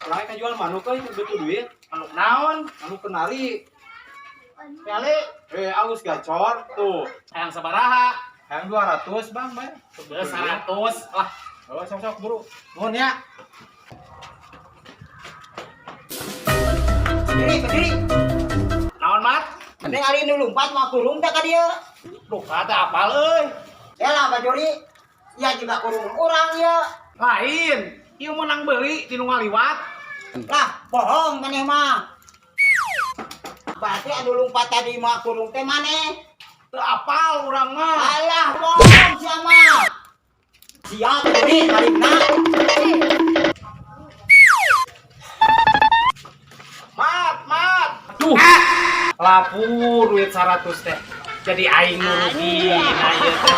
Urang kajual manuk euy butuh duit. Manuk naon? Manuk kenari. Kali. Eh, alus gacor tuh. Hayang sabaraha? Hayang 200, Bang, bayar. Geus 100 lah. Oh, sok sok buru. Nuhun ya. Berdiri, berdiri. Naon, Mat? Neng ari nu lumpat mah kurung teh ka dieu. Duh, kata apal euy. Ya lah Bajuri. Ya juga kurung urang ya. Lain, ieu menang beli di nu ngaliwat. Lah, bohong maneh mah. Berarti anu lumpat tadi mah kurung teh maneh. Teu apal urang mah. Alah, bohong sia mah. Siap tadi balikna. Mat, mat. Duh. Lapur duit 100 teh. Jadi aing nu rugi nah ieu teh.